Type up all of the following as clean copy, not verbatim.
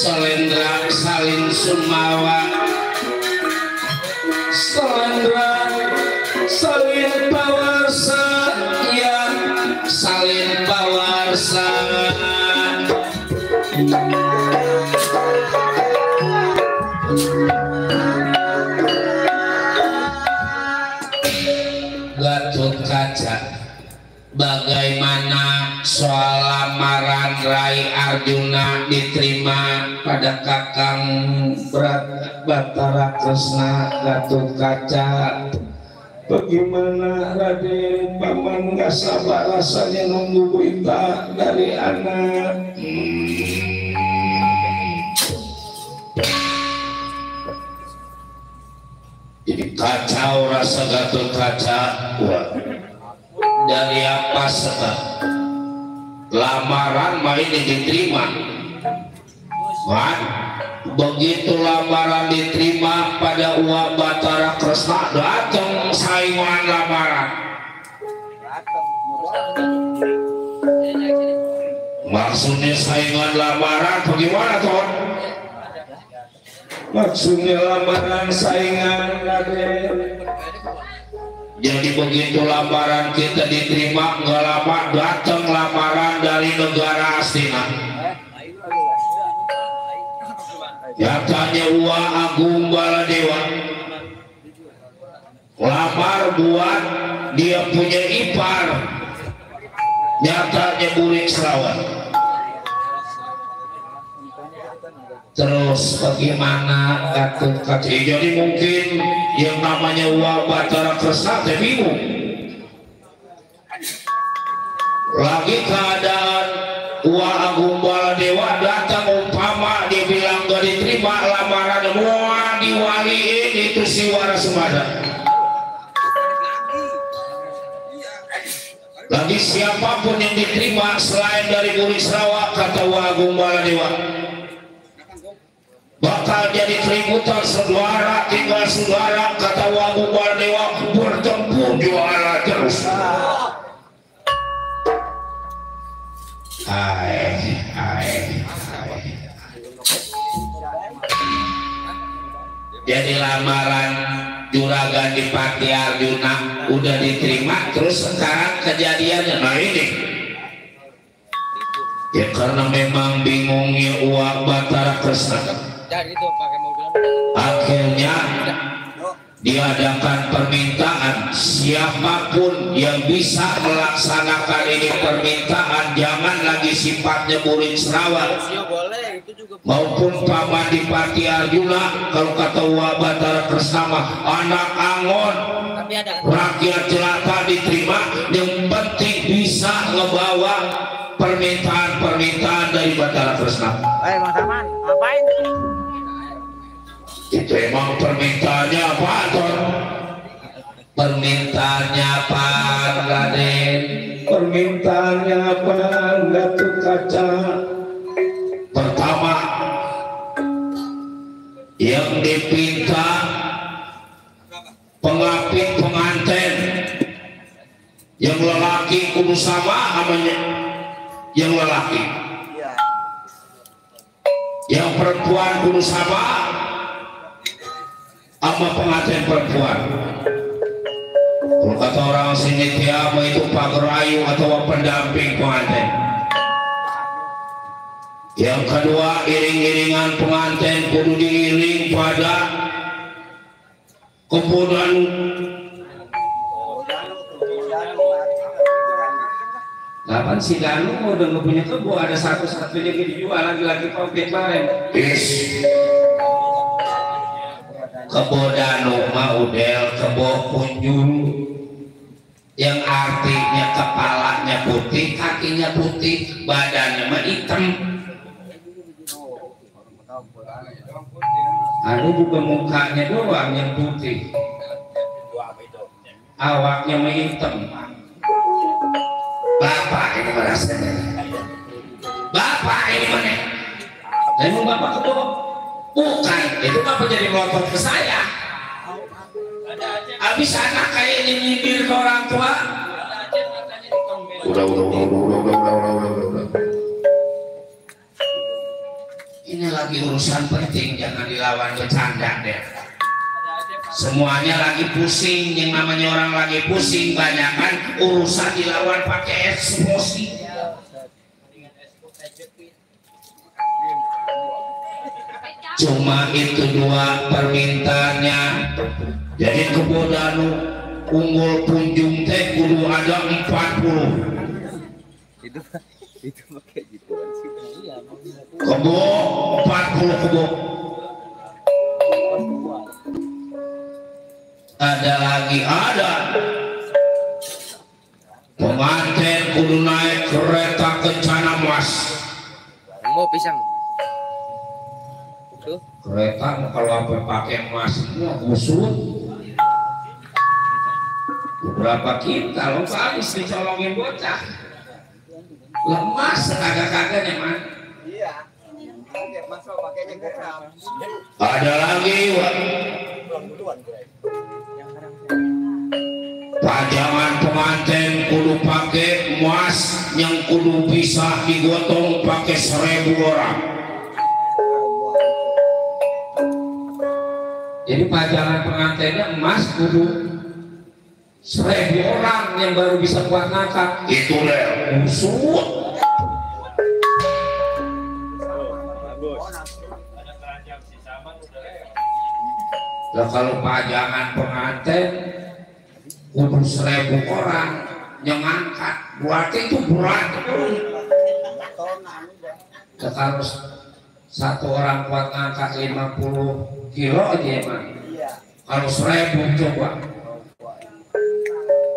Salendra salin sumawa Salendra salin pawarsa ya salin pawarsa Gatot Kaca, bagaimana soal lamaran Rai Arjuna diterima pada Kakang Batara Kresna? Gatot Kaca, bagaimana Raden? Paman gak sabar rasanya nunggu berita dari anak. Jadi kacau rasa Gatot Kaca. Wah, dari apa sebab lamaran main diterima? Wah, begitu lamaran diterima pada Uwa Batara Kresna, datang saingan lamaran. Maksudnya saingan lamaran bagaimana tuh? Maksudnya lamaran saingan Raden. Jadi begitu lamaran kita diterima, nggak lama datang lamaran dari negara Astina. Nyatanya Uwa Agung Baladewa lamar buat dia punya ipar, nyatanya Burik Serawan. Terus bagaimana Gatot Kaca? Jadi mungkin yang namanya Uwa Batara Kresna teh bingung. Lagi keadaan Uwa Agung Baladewa datang umpama dibilang gak diterima lamaran mau diwaliin itu si Warasumada. Lagi siapapun yang diterima selain dari Burik Serawa, kata Uwa Agung Baladewa, bakal jadi keributan saudara, tinggal saudara, kata Uwa Agung Baladewa, bertempur juara terus. Jadi lamaran Juragan Dipati Arjuna udah diterima, terus sekarang kejadiannya nah ini ya karena memang bingungnya Uwa Batara Kresna, akhirnya diadakan permintaan, siapapun yang bisa melaksanakan ini permintaan, jangan lagi sifatnya Burik Serawan maupun Paman Dipati Arjuna, kalau kata Uwa Batara Kresna anak angon rakyat jelata diterima, yang penting bisa ngebawa permintaan-permintaan dari Batara Kresna. Mas Aman, ngapain? Itu emang permintaannya apa Ton? Permintaannya apa Raden? Permintaannya apa Gatot Kaca? Pertama, yang dipinta pengapit pengantin yang lelaki kudu sama namanya, yang lelaki, yang perempuan kudu sama sama pengantin perempuan. Kalau kata orang sini tiama itu pagerayu atau pendamping pengantin. Yang kedua, iring-iringan pengantin kudu diiring pada kebun. Kapan si Danu udah nggak punya kebun, ada satu-satunya yang dijual lagi-lagi covid kemarin. Kebo Danu Maudel, kebo kunjung, yang artinya kepalanya putih, kakinya putih, badannya mah hitam. Ada juga mukanya doang yang putih, awaknya mah hitam. Bapak ini merasa, bapak ini mana? Emang bapak kedua? Bukan, itu bapak jadi melotot ke saya. Habis anak kayaknya nyindir ke orang tua. Udah. Ini lagi urusan penting, jangan dilawan bercanda deh. Semuanya lagi pusing, yang namanya orang lagi pusing, banyakan urusan dilawan pakai emosi. Cuma itu dua permintaannya. Jadi kebodanu unggul punjung teh kudu ada 40. Itu pakai gitu sih. Kebo 40 kebo. Ada lagi ada. Pengantin kudu naik kereta kencana mas. Mau pisang. Tuh. Kereta kalau apa pakai emas semua kusut. Berapa kita lo habis dicolongin bocah. Lemas kagak-kagaknya man. Iya. Masuk pakainya geram. Ada lagi wak. Pajangan pengantin kudu pakai emas yang kudu bisa digotong pakai 1000 orang. Jadi pajangan pengantinnya emas kudu 1000 orang yang baru bisa buat ngakak. Itu leh usut. Lah kalau pajangan pengantin kudu 1000 orang yang ngangkat, berarti itu berat tuh. Kalau satu orang kuat ngangkat 50 kilo aja emang. Kalau 1000 coba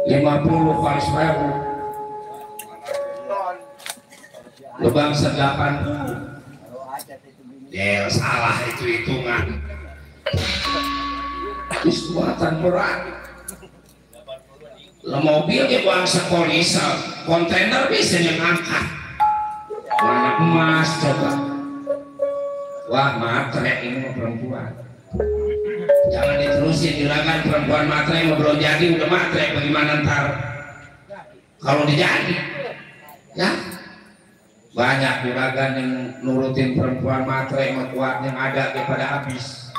50 kali 1000 lebang 80. Ya salah itu hitungan. Muatan berat. Lah mobilnya buang sekolisa, kontainer bisa yang angkat. Banyak emas coba. Wah matre ini mau perempuan. Jangan diterusin juragan, perempuan matre mau belum jadi udah matre, bagaimana ntar kalau dijadi ya. Banyak juragan yang nurutin perempuan matre yang kuat yang ada daripada habis.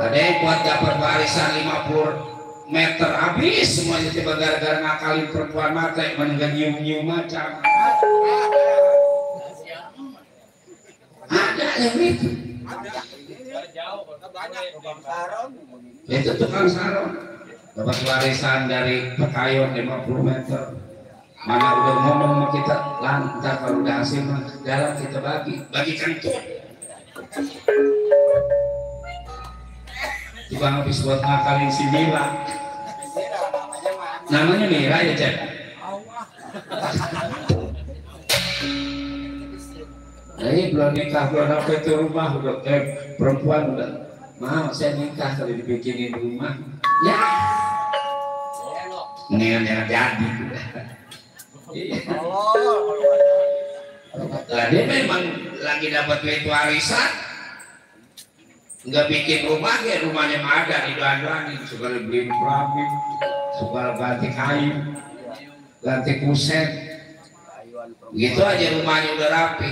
Ada yang buat dapat warisan 50 meter habis semuanya tiba gara-gara ngakalin perempuan matre menengah nyium-nyium macam. Ada yang itu. Itu tukang sarung dapat warisan dari Pekayon 50 meter. Mana udah ngomong sama kita, lantar kalau udah hasil mah dalam kita bagikan tuh. Coba habis buat ngakalin si Mira. Namanya Mira ya cek. Nah ini belum nikah, belum apa itu rumah udah perempuan udah mau saya nikah kalau dibikinin rumah ya mendingan jangan jadi. Nah, dia memang lagi dapat duit warisan nggak bikin rumah ya rumahnya mah ada di dandanin suka beliin keramik suka ganti kayu ganti kusen gitu aja rumahnya udah rapi.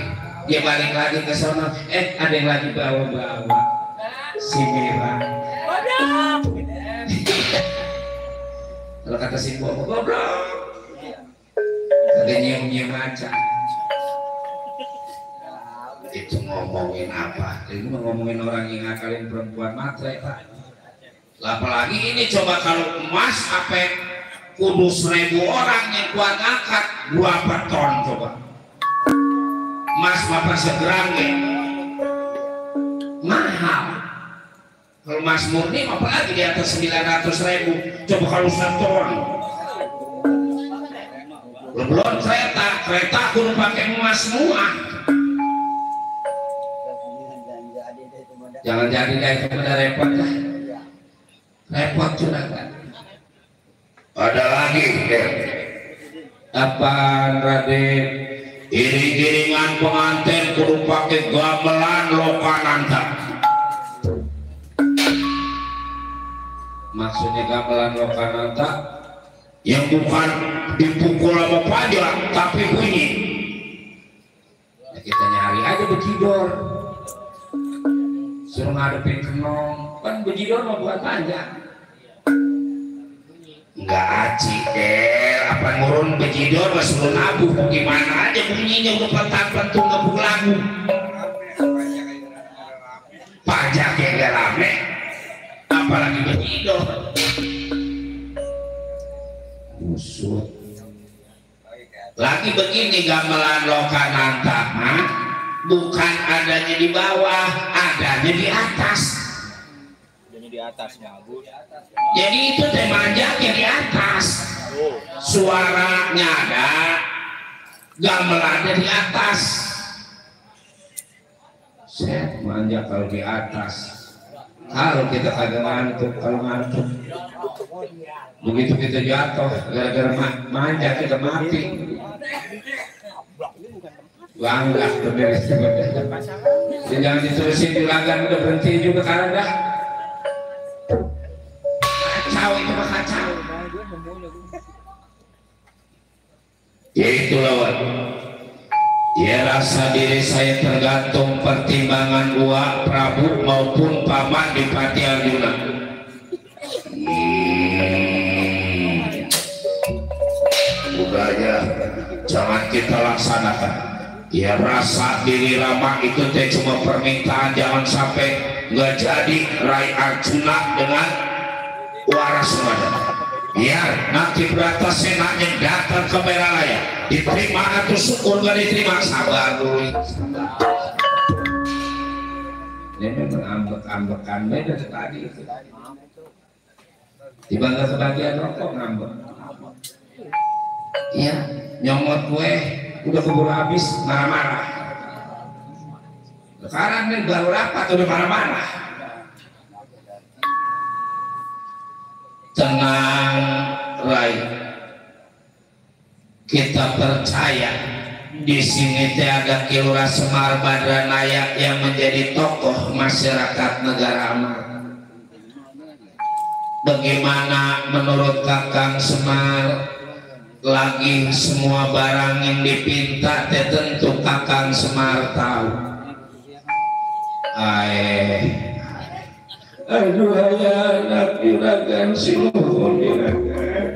Dia balik lagi ke sana, ada yang lagi bawa-bawa si Mira. Kalau kata si Bobo, goblok. Ada nyium-nyium aja. Itu ngomongin apa? Ini ngomongin orang yang ngakalin perempuan matre, Pak. Apalagi ini coba kalau emas apa kudu 1000 orang yang kuat ngangkat berapa ton coba. Emas bapak segerang ya mahal. Kalau emas murni apalagi di atas 900.000. Coba kalau 1 ton belum kereta kudu pakai emas semua. Jangan jadi deh itu udah repot lah. Repot sudah kan. Ada lagi deh. Apaan Raden? Iring-iringan pengantin kudu pakai gamelan Lokananta. Maksudnya gamelan Lokananta yang bukan dipukul sama pajak tapi bunyi. Ya, kita nyari aja bejidor. Suruh ngadepin kenong. Kan bejidor mau buat pajak. Enggak aci deh, apa ngurun bejidor pas suruh nabuh gimana aja bunyinya udah petang-petung ngebuk lagu. Pajak yang gak rame, apalagi bejidor. Busuk. Lagi begini gamelan Lokananta, bukan adanya di bawah, adanya di atas. Di atas bagus. Jadi itu temanjaknya di atas. Suaranya ada, gamelannya di atas. Set manjak kalau di atas. Kalau kita kagak ngantuk, kalau ngantuk begitu kita jatuh gara-gara manjak kita mati. Langgak beres. Jangan diterusin di lagan, udah berhenti juga karena dah. Kacau itu mah kacau. Ya itu lawan. Ya rasa diri saya tergantung pertimbangan Uak Prabu maupun Paman Dipati Arjuna. Budaya jangan kita laksanakan. Ya rasa diri Rama itu teh cuma permintaan, jangan sampai nggak jadi Rai Arjuna dengan waras Sumada. Biar nanti Bratasena-nya datang ke Meralaya, diterima atau syukur gak diterima, sabar dulu. Ini memang ambek-ambekan beda tadi itu. Dibangga sebagian rokok ngambek. Iya, nyomot gue udah keburu habis marah-marah. Sekarang nih baru rapat udah marah-marah. Tenang Rai, kita percaya di sini ada Ki Lurah Semar Badranaya yang menjadi tokoh masyarakat Negara Amar. Bagaimana menurut Kakang Semar? Lagi semua barang yang dipinta tentu Kakang Semar tahu. Aduh ayah anak juragan sinuhun juragan.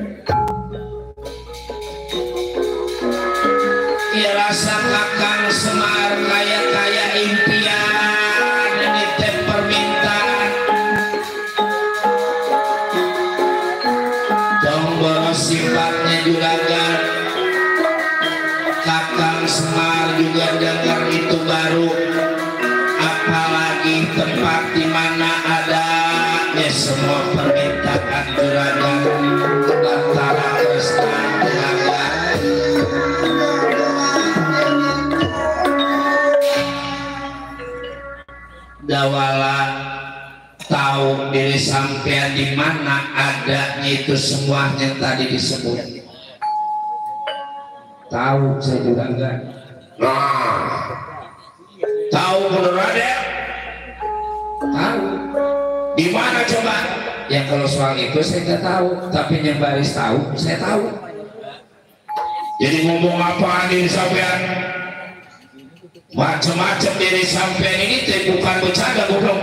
Ya rasa Kakang Semar kaya impian ini teh permintaan. Tombol sifatnya juragan. Kakang Semar juga dengar itu baru. Apalagi tempat di mana ada ya semua permintaan juragan antara Krishna juragan. Dawala tahu diri sampean di mana adanya itu semuanya tadi disebut. Tahu saya juragan. Tahu menurut Raden? Tahu. Di mana coba? Ya kalau soal itu saya nggak tahu, tapi yang baris tahu, saya tahu. Jadi ngomong apa diri sampean? Macam-macam diri sampean ini bukan bercanda goblok.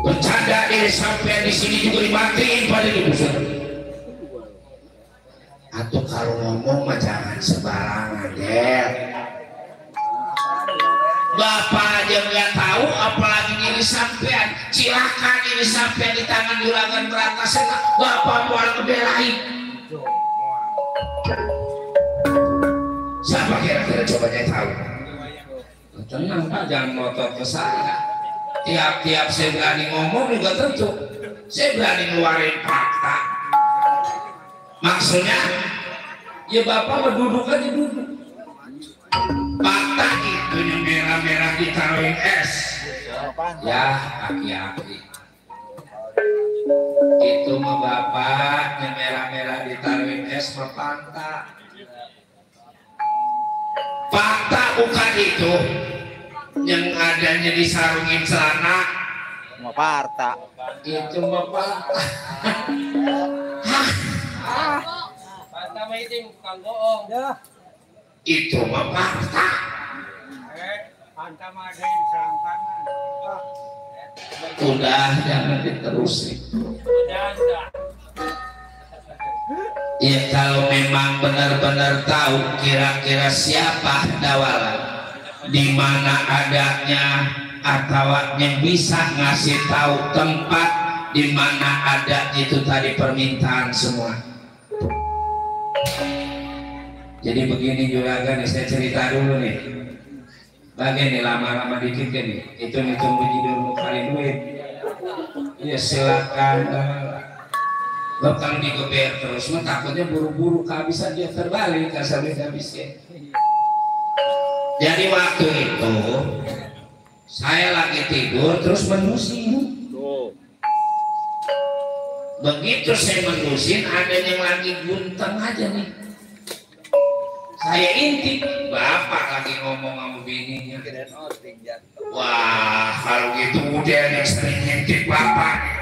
Bercanda diri sampean di sini juga dimatiin pada dibusuh. Atau kalau ngomong mah jangan sembarangan deh. Bapak aja nggak tahu, apalagi diri sampean. Silakan diri sampean di tangan juragan Bratasena. Bapak mau ngebelain. Siapa kira-kira coba saya tahu? Tenang Pak, jangan ngotot ke saya. Tiap-tiap saya berani ngomong juga tentu saya berani ngeluarin fakta. Maksudnya Ya bapak mah duduk aja duduk. Fakta itu yang merah-merah ditaruhin es. Ya aki-aki. Itu mah bapak yang merah-merah ditaruhin es berpanta. Fakta bukan itu yang adanya disarungin celana. Mau parta. Itu mah fakta. Fakta mah itu bukan bohong. Itu mah fakta. Fakta mah ada yang selangkangan. Udah jangan diterusin. Udah. Ya kalau memang benar-benar tahu kira-kira siapa Dawala, di mana adanya atau yang bisa ngasih tahu tempat di mana ada itu tadi permintaan semua. Jadi begini juragan, saya cerita dulu nih. Bagian nih lama-lama dikit kan nih. Hitung-hitung biji dulu kali duit. Ya silakan. Lo kalau digeber terus, mah takutnya buru-buru kehabisan dia terbalik, sampai habisnya. Jadi waktu itu saya lagi tidur terus menusin. Begitu saya menusin, ada yang lagi guntang aja nih. Saya intip, bapak lagi ngomong sama bininya. Wah, kalau gitu udah yang sering intip bapak.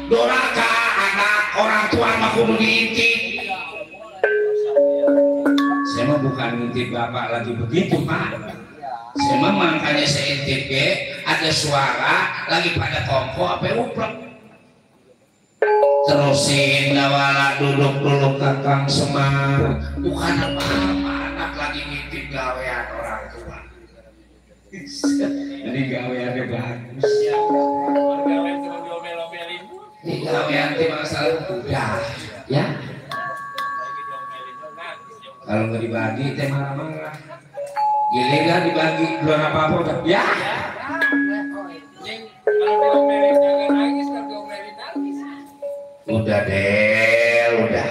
Doraka anak orang tua mah kudu diintip. Saya mah bukan ngintip bapak lagi begitu pak. Saya mah makanya saya intip ada suara lagi pada kongko apa uplek. Terusin Dawala duduk kakang Semar. Bukan apa-apa anak lagi ngintip gawean orang tua. Jadi gaweannya bagus. Gawean cuma diomel-omelin. Ini gawean itu masalah udah ya. Kalau nggak dibagi teh marah-marah. Giliran dibagi belum apa-apa udah ya. Kalau diomelin jangan nangis, kalau diomelin nangis. Udah deh, udah.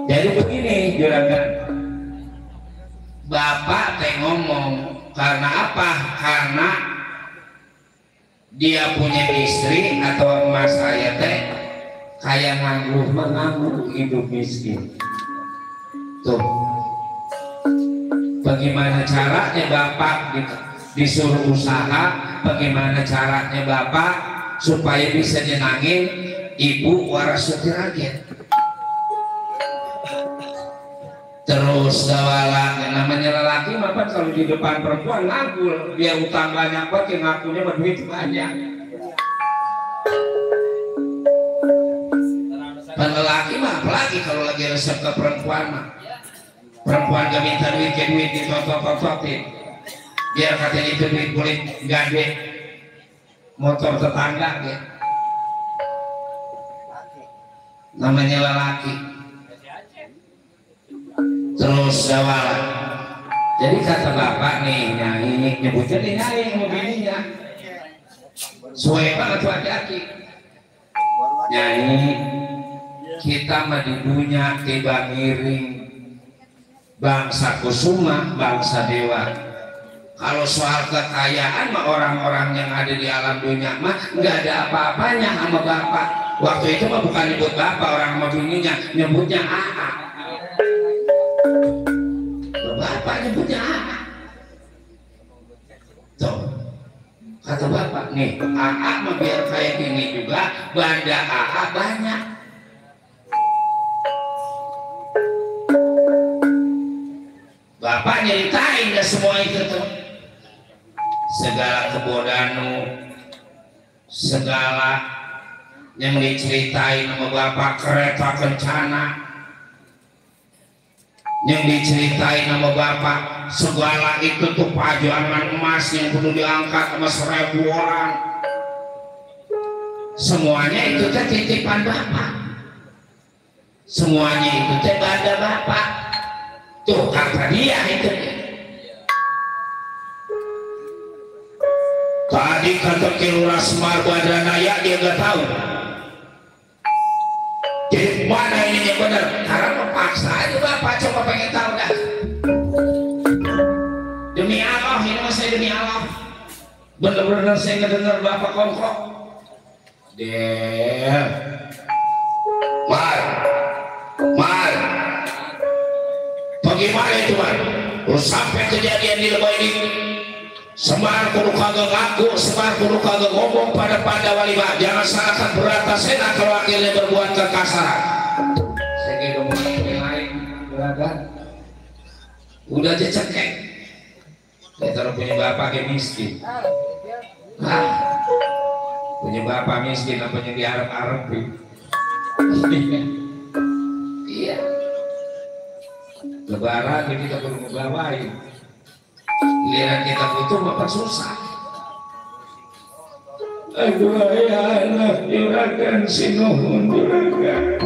Jadi begini juragan. Bapak teh ngomong karena apa? Karena dia punya istri atau emas saya teh kayak nganggur menganggur hidup miskin. Tuh. Bagaimana caranya bapak disuruh usaha? Bagaimana caranya bapak supaya bisa nyenangin ibu Warasuti Rakyat? Terus Dawala yang namanya lelaki mah kalau di depan perempuan nganggur, dia utang banyak banget, ngakunya berduit banyak. Dan lelaki mah apalagi kalau lagi resep ke perempuan mah, perempuan gak minta duit ke duit ditotok-totokin, biar katanya itu duit kulit gade motor tetangga ya. Namanya lelaki. Terus Dawala. Jadi kata bapak nih Nyai, nyebutnya nih Nyai sama bininya. Suwe banget tuh hati-hati. Nyai, kita mah di dunia tiba ngiring bangsa kusuma, bangsa dewa. Kalau soal kekayaan mah orang-orang yang ada di alam dunia mah nggak ada apa-apanya sama bapak. Waktu itu mah bukan nyebut bapak, orang sama bininya nyebutnya AA. Bapak nyebutnya AA. Tuh, kata bapak nih, AA mah biar kayak gini juga, banda AA banyak. Bapak nyeritain dah semua itu tuh, segala kebodanu, segala yang diceritain sama bapak, kereta kencana yang diceritain sama bapak, segala itu tuh pajangan emas yang kudu diangkat sama 1000 orang, semuanya itu teh titipan bapak, semuanya itu teh banda bapak. Tuh kata dia itu. Tadi kata Kilurah Semar Badranaya dia nggak tahu. Jadi mana ini yang benar? Karena memaksa aja bapak, coba pengen tahu dah. Demi Allah, ini mas saya demi Allah. Bener-bener saya ngedenger bapak kongkok. Mar, bagaimana itu Mar? Sampai kejadian di Lebay ini, Semar kudu kagak ngaku, Semar kudu kagak ngomong pada Pandawa 5. Jangan salahkan Bratasena kalau akhirnya berbuat kekasaran. Saya kira ngomong lain, beragam. Udah aja cekek. Kita punya bapak yang miskin. Punya bapak miskin apa yang diharap-harap. Iya. Lebaran ini kita perlu ngebawain. Giliran kita butuh bapak susah. Aduh ya anak juragan sinuhun juragan.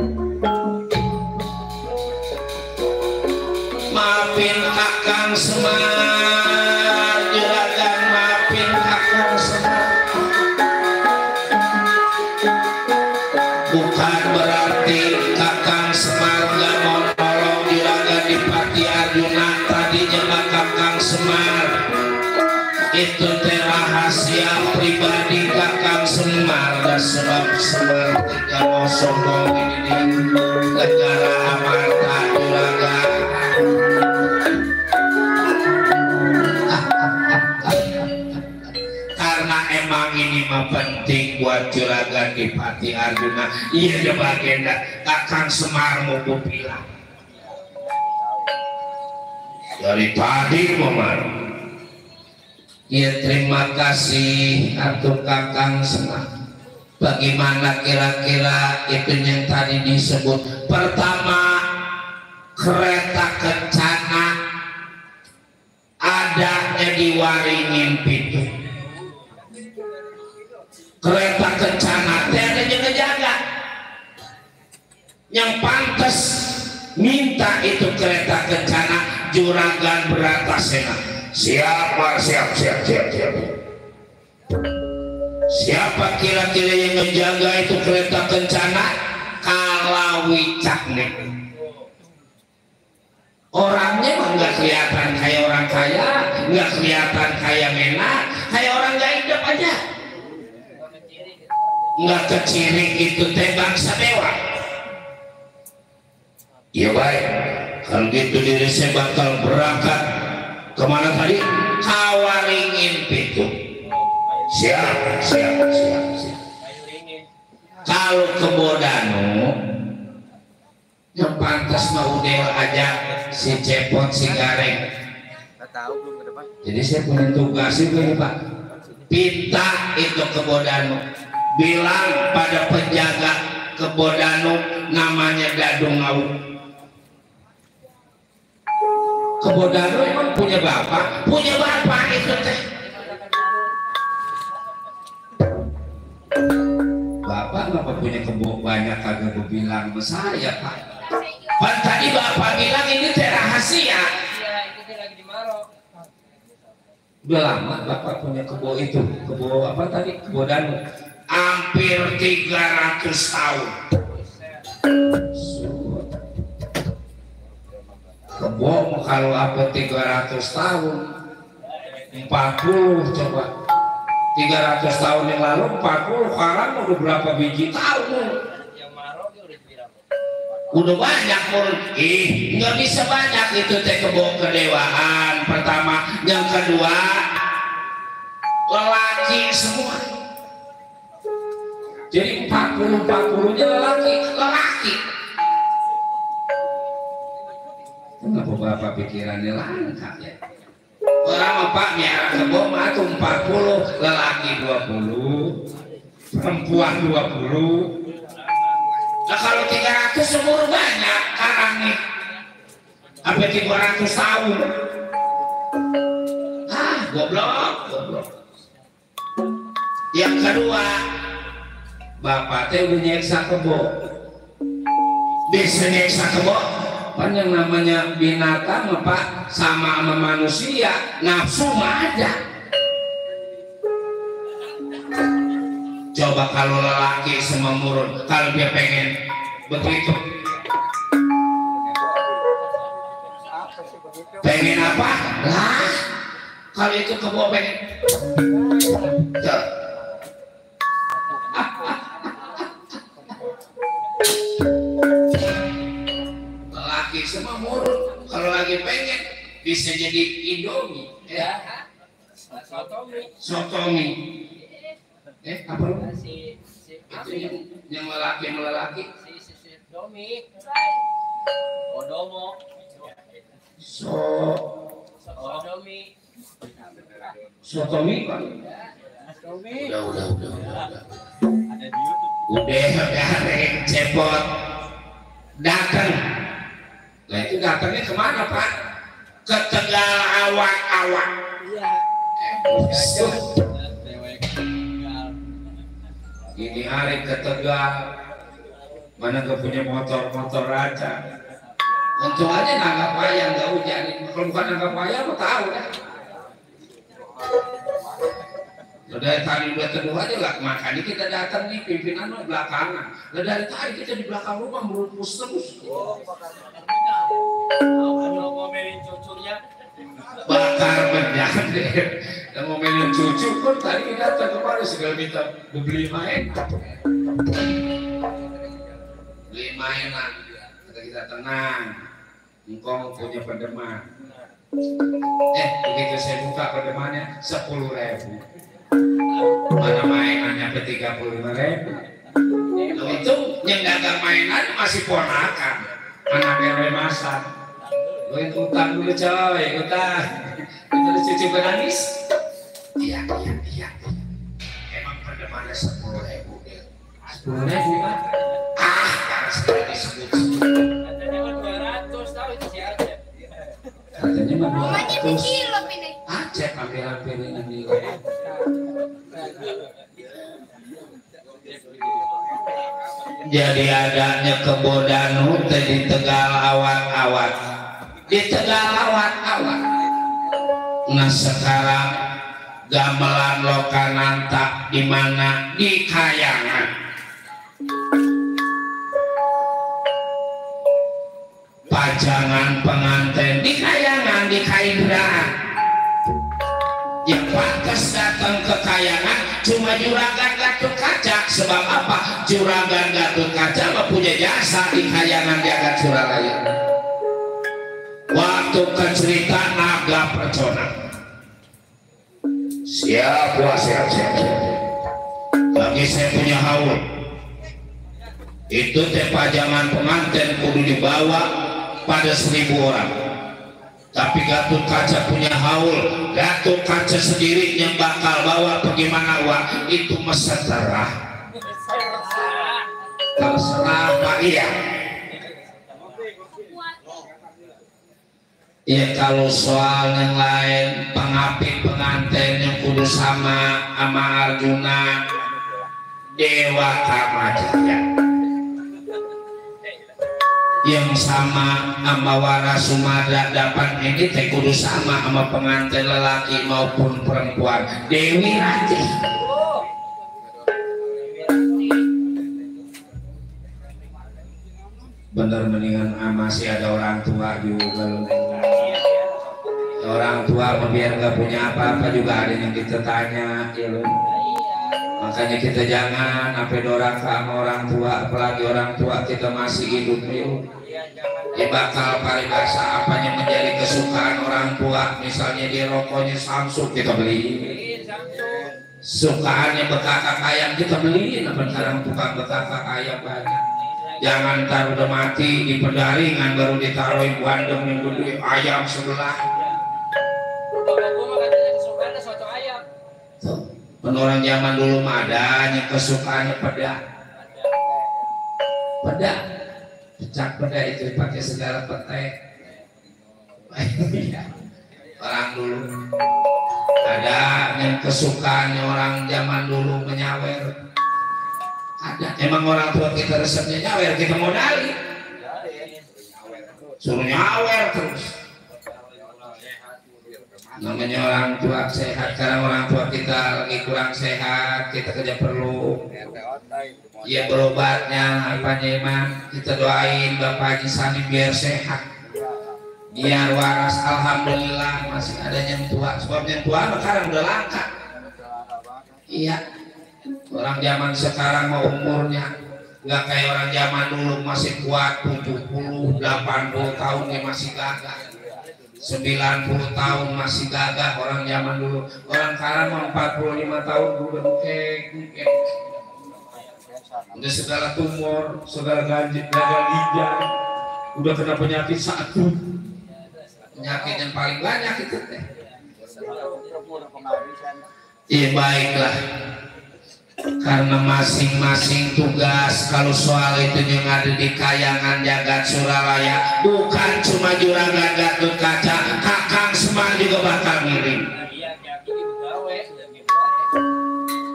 Maafin Kakang Semar juragan, maafin Kakang Semar. Bukan berarti Kakang Semar gak mau nolong juragan di Pati Arjuna. Tadinya mah Kakang Semar itu teh rahasia pribadi Kakang Semar. Dan sebab Semar tidak mau sombong ini di negara amarta juragan. Karena emang ini mah penting buat juragan di Pati Arjuna. Iya ya bagenda Kakang Semar mau bilang dari tadi Momar. Ya terima kasih atuh Kakang Semar. Bagaimana kira-kira itu yang tadi disebut? Pertama, kereta kencana adanya di Waringin Pitu. Kereta kencana teh ada yang ngejaga. Yang pantas minta itu kereta kencana juragan Bratasena. Siap. Siapa kira-kira yang menjaga itu kereta kencana? Kalawicak nih. Orangnya mah nggak kelihatan kayak orang kaya, nggak kelihatan kayak menak, kayak orang nggak hidup aja. Nggak kecirik itu teh bangsa dewa. Iya baik. Kalau gitu diri saya bakal berangkat kemana tadi? Waringin Pitu. Siap. Kalau ke Bodano yang pantas mau udah aja si Cepot si Gareng. Jadi saya punya tugas itu Pak. Pinta itu ke Bodano, bilang pada penjaga ke Bodano namanya Dadung Ngau. Ke Bodano emang punya bapak itu teh. Bapak ngapa punya kebo banyak kagak bilang ke saya Pak. Pan tadi bapak bilang ini teh rahasia. Iya, itu teh lagi di Marok. Udah lama bapak punya kebo itu, kebo apa tadi? Kebo Danu. Hampir 300 tahun. Kebo kalau apa 300 tahun? 40 coba. 300 tahun yang lalu 40 sekarang udah berapa biji tahun? Udah banyak menurut nggak bisa banyak itu teh kebo kedewaan pertama. Yang kedua lelaki semua. Jadi 40-nya lelaki. Kenapa bapak pikirannya langka ya? Orang Pak miara kebo mah 40, lelaki 20, perempuan 20. Nah kalau 300 umur banyak karang nih. Sampai 300 tahun. Goblok. Yang kedua, bapak teh udah nyeksa kebo. Bisa nyeksa kebo. Kan yang namanya binatang Pak sama manusia nafsu mah ada. Coba kalau lelaki semua murun, kalau dia pengen begitu. Apa sih begitu? Pengen apa? Lah, kalau itu kamu pengen. Tuh. Lelaki semua murut. Kalau lagi pengen bisa jadi Indomie, ya. Sotomi. Apa lu? Itu yang lelaki. Domi. Odomo. Odomi. Sotomi kan? Udah. Udah cepot. Datang. Nah itu datangnya kemana Pak? Ke Tegal awak-awak. Ini hari ke Tegal. Mana gak punya motor aja. Untung aja nanggap ayam gak hujan. Kalau bukan nanggap ayam apa tahu dah. Dari tadi udah teduh aja lah. Makanya kita datang nih pimpinan belakangan. Dari tadi kita di belakang rumah merupus terus. Ngomelin cucunya. Bakar menjadi. Dan ngomelin cucu pun tadi kita datang kemarin segala minta beli mainan. Beli mainan. Kata kita tenang. Engkau punya pendeman. Begitu saya buka pendemannya 10.000. Mana mainannya ke 35.000. Itu yang dagang mainan masih ponakan. Anak RW masak. Gue itu utang dulu coy, utang. Itu cucu menangis. Iya. Emang pendemannya 10.000. 10.000 kan? Karena sekali disebut. Katanya kan 200 tahu itu si Acep. Katanya mah 200. Kilo ini. Acep hampir ini. Jadi adanya kebodanu di Tegal awat-awat. Di Tegal awat-awat. Nah sekarang gamelan Lokananta di mana? Di Kayangan. Pajangan pengantin di Kayangan, di Kaindraan. Yang pantas datang ke Kayangan cuma Juragan Gatot Kaca. Sebab apa? Juragan Gatot Kaca punya jasa di Kayangan jagat Suralaya. Waktu cerita naga percona. Siap. Lagi saya punya haul. Itu pajangan pengantin kudu dibawa pada 1.000 orang. Tapi Gatot Kaca punya haul. Gatot Kaca sendiri yang bakal bawa bagaimana uang itu terserah Pak. Iya. Ya kalau soal yang lain pengapit pengantin yang kudu sama Arjuna Dewa Kamajaya. Yang sama Wara Sumada dapat ini teh kudu sama sama pengantin lelaki maupun perempuan. Dewi Ratih. Bener mendingan masih ada orang tua juga loh. Orang tua biar nggak punya apa-apa juga ada yang kita tanya ya loh. Makanya kita jangan sampai doraka sama orang tua, apalagi orang tua kita masih hidup yuk. Ya bakal paribasa apanya menjadi kesukaan orang tua. Misalnya dia rokoknya Samsung kita beli. Sukaannya bekakak ayam kita beli. Nah sekarang tukang bekakak ayam banyak. Jangan taruh udah mati di pendaringan baru ditaruhin bandeng yang gede ayam sebelah. Orang zaman dulu mah adanya kesukaannya peda, pecak peda itu pakai segala petai. Orang dulu ada yang kesukaannya orang zaman dulu menyawer. Ada emang orang tua kita resepnya nyawer, kita modali suruh nyawer terus. namanya orang tua sehat. Karena orang tua kita lagi kurang sehat, kita kerja perlu ya berobatnya apanya emang kita doain Bapak Haji Sani biar sehat, biar waras. Alhamdulillah masih ada yang tua, sebab yang tua sekarang udah langka. Iya, orang zaman sekarang mau umurnya nggak kayak orang zaman dulu, masih kuat 70, 80 tahun dia masih gagah, 90 tahun masih gagah orang zaman dulu. Orang sekarang mau 45 tahun udah bukek, udah segala tumor, segala gagal ginjal, udah kena penyakit satu, penyakit yang paling banyak itu teh. Iya baiklah, karena masing-masing tugas. Kalau soal itu yang ada di Kayangan Jagat Suralaya, bukan cuma Juragan Gatot Kaca, Kakang Semar juga bakal ngirim.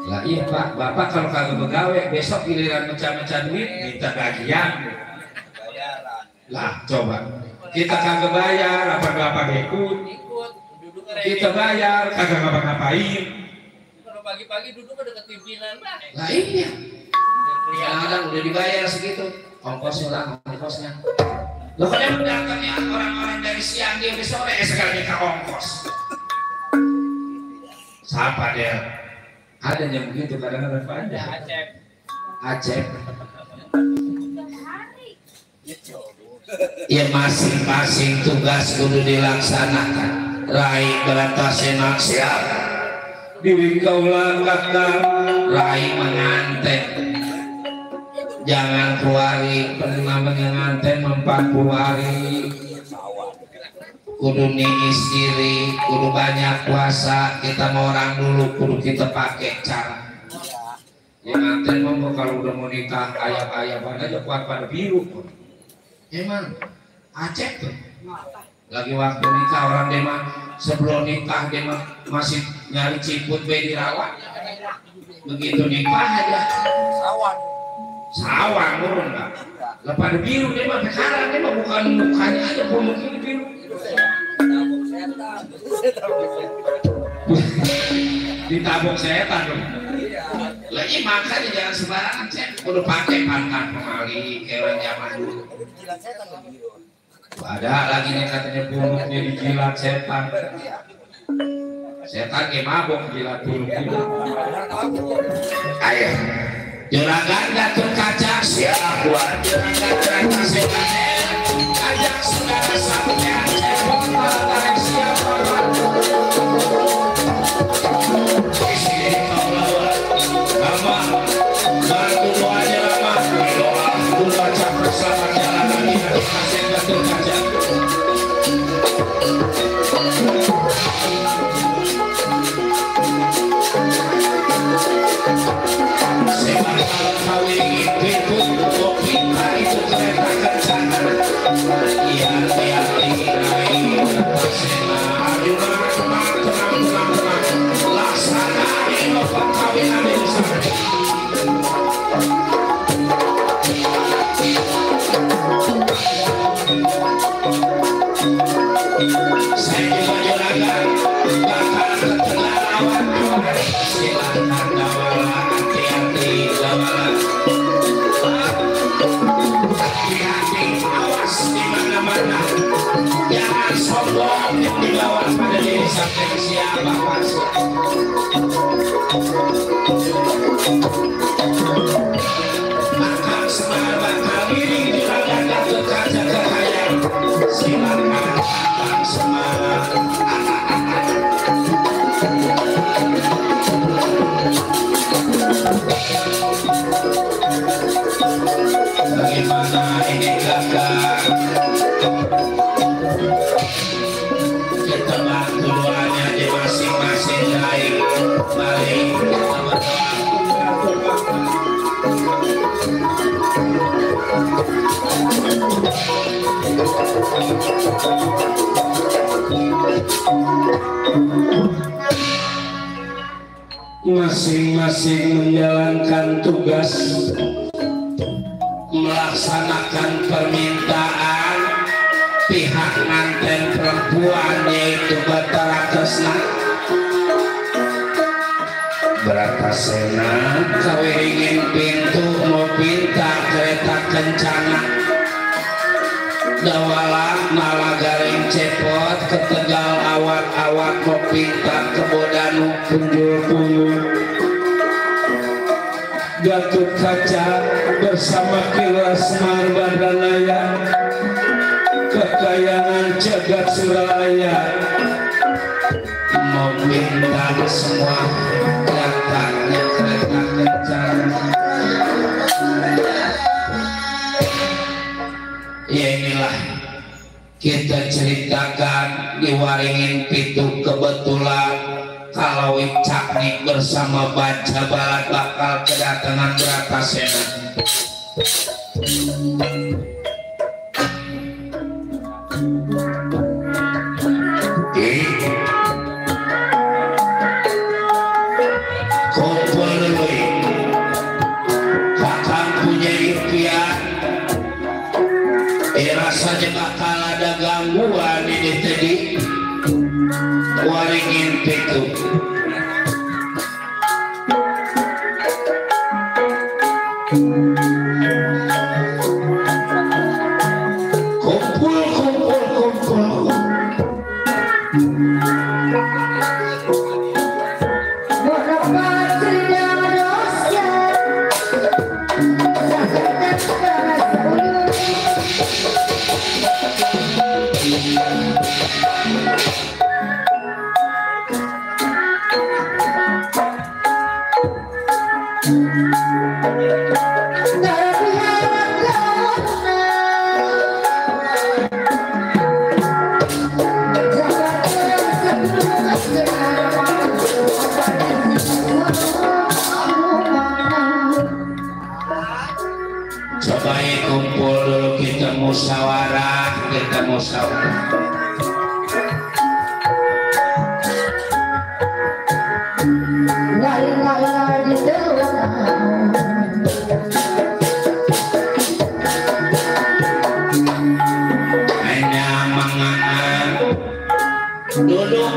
Lah iya Pak, Bapak kalau kagak begawe besok giliran mecah-mecah duit minta gajian. Lah coba kita kagak bayar apa Bapak ikut? Kita bayar kagak ngapa-ngapain. Kalau pagi-pagi duduk dekat pimpinan lah. Lah iya. Kadang-kadang udah dibayar segitu, ongkosnya lah, ongkosnya. Loh kan yang datangnya orang-orang dari siang dia sampai sore sekali minta ongkos. Siapa dia? Ada yang begitu kadang-kadang ada. Acep. Ya masing-masing tugas kudu dilaksanakan. Rai berantasenak siap. Dewi kaulah kakak. Rai menganten. Jangan kuari pernah menganten 40 hari. Kudu niis diri, kudu banyak puasa. Kita mau orang dulu, kudu kita pakai cara. Yang nganten mau kalau udah mau nikah ayam-ayam aja kuat pada biru. Emang Acep tuh. Lagi waktu nikah orang dia mah sebelum nikah dia mah masih nyari ciput be dirawat. Begitu nikah aja sawang turun enggak. Lepas ada biru dia mah sekarang dia mah bukan mukanya aja pun ini biru. Ditabok setan dong. Lagi makanya jangan sembarangan cek. Udah pakai pantat pemali kayak orang zaman dulu. Ada lagi nih katanya punuknya dijilat setan. Setan kayak mabok jilat punuk itu. Ayo, Juragan Gatot Kaca siap buat Juragan setan. Ajak saudara sampean cepot tarik siap buat. Isi Allah, Lama, bantu doanya Lama. Doa, dulu baca bersama jalan lagi kasih Gatot Kaca. Sebab kalau kawin itu kopi itu kereta kencana. Iya tiap tinggai bersena juga tenang. Laksana ini perkawinan itu sampai. Saya juga juragan bakal ketenangan silakan dawala hati-hati dawala hati-hati awas di mana-mana jangan sombong yang dibawa pada diri sampai siapa masuk maka semua bakal diri juragan Gatot Kaca kekayaan silakan datang semua. Bagaimana ini kakak? Kita bantu doanya di masing-masing lain. Mari kita berdoa. Masing-masing menjalankan tugas, melaksanakan permintaan pihak manten perempuan yaitu Batara Kresna Bratasena kawiringin pintu mau pinta kereta kencana dawala malah garing cepot ke Tegal awat-awat mau pinta ke Bodanu punjul puyuh Gatot Kaca bersama Kilas Marbadanaya kekayaan jagat Suralaya mau minta semua datangnya kereta kencana ya inilah kita ceritakan di Waringin Pitu kebetulan kalau Caknik bersama Baca Balat bakal kedatangan Bratasena kumpul dulu kakang punya impian rasanya bakal ada gangguan ini tadi Waringin Pitu kumpul kumpul dulu kita musyawarah hanya mangan duduk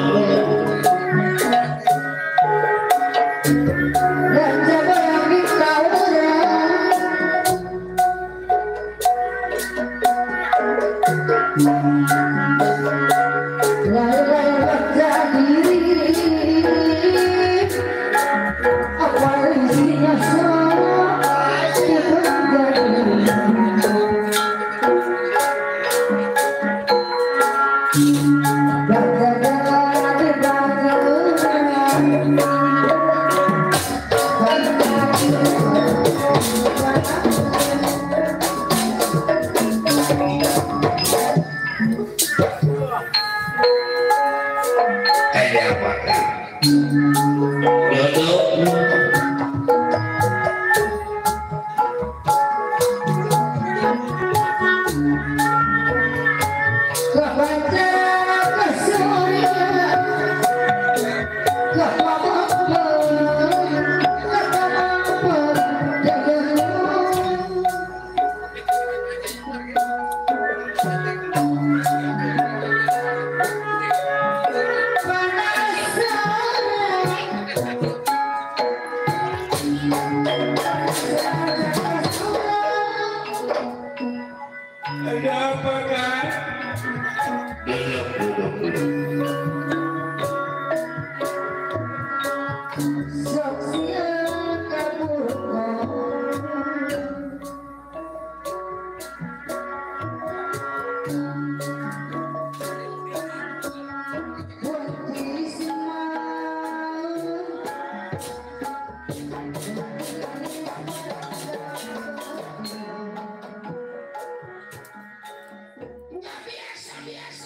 biasa